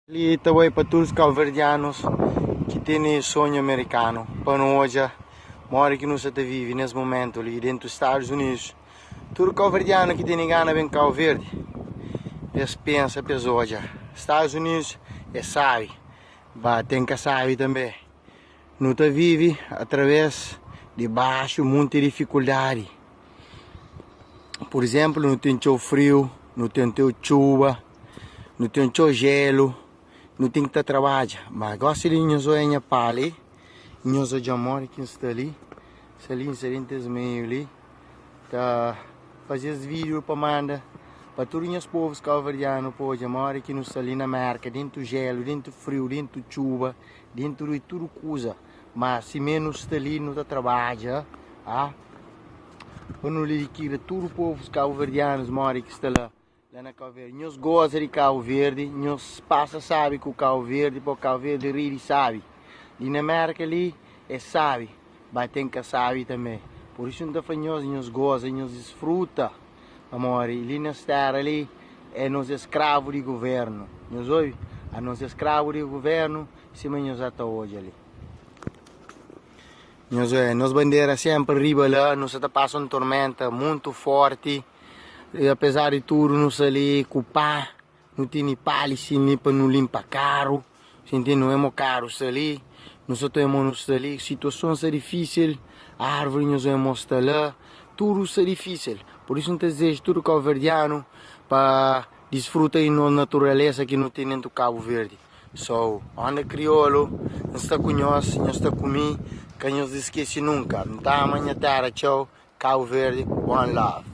Li ta bai pa tudu kauverdianus ki tene sonhu amerikanu pa nu odja modi ki nu sa ta vive nes mumentu li dentu Stadus Unidus. Tudu kauverdianu ki tene gana ben Kau Verdi pa es pensa pa es odja Stadus Unidus é sabi ba ten ka sabi tanbe. Nu ta vive atraves di baxu munti difikuldadi. Pur izénplu, nu ten txeu friu, nu ten txeu txuba, nu ten txeu jelu, nu ten ki ta trabadja. Má gósi li nhos odja nha pá li, nhos odja modi ki N sta li, sta li, N sta déntu es meiu li, ta faze es vídiu pa manda pa tudu nhas povus kauverdianu pa odja modi ki nu sta li na Mérka, déntu jelu, déntu friu, déntu txuba, déntu di tudu kuza. Má simé nu sta li, nu ta trabadja, ah. Pa nu lidikira tudu povus kabuverdianus modi ki sta la la na Cabo Verde. Nhos goza di Cabo Verde, nhos pasa sabi ku Cabo Verde, pa Cabo Verde ri di sabi. Li na Merka li é sabi, ba ten ka sabi tanbe. Pur isu N ta fla nhos, nhos goza, nhos disfruta, pamodi li nes tera li é nos é skravu di guvernu. Nhos obi? Anos é skravu di guvernu sima nhos ata odja li. Nhos oia, nos bandera senpri riba la, nu sa ta pasa un tormenta muntu forti, i apezar di tudu nu sta li ku pá, nu tene pá li sin li pa nu linpa karu, sinti nu emo karu sta li, nu sa ta emo nu sta li, situason sta difisil, arvuri nhos emo sta la, tudu sta difisil, pur isu N ta dizeja tudu kauverdianu pa disfruta di nos naturalesa ki nu ten dentu Kabu Verdi. So, onda kriolu, N sta ku nhos, nhos sta ku mi, ka nhos diskese nunka, N ta ama nha tera txeu, Kabu Verdi, one love.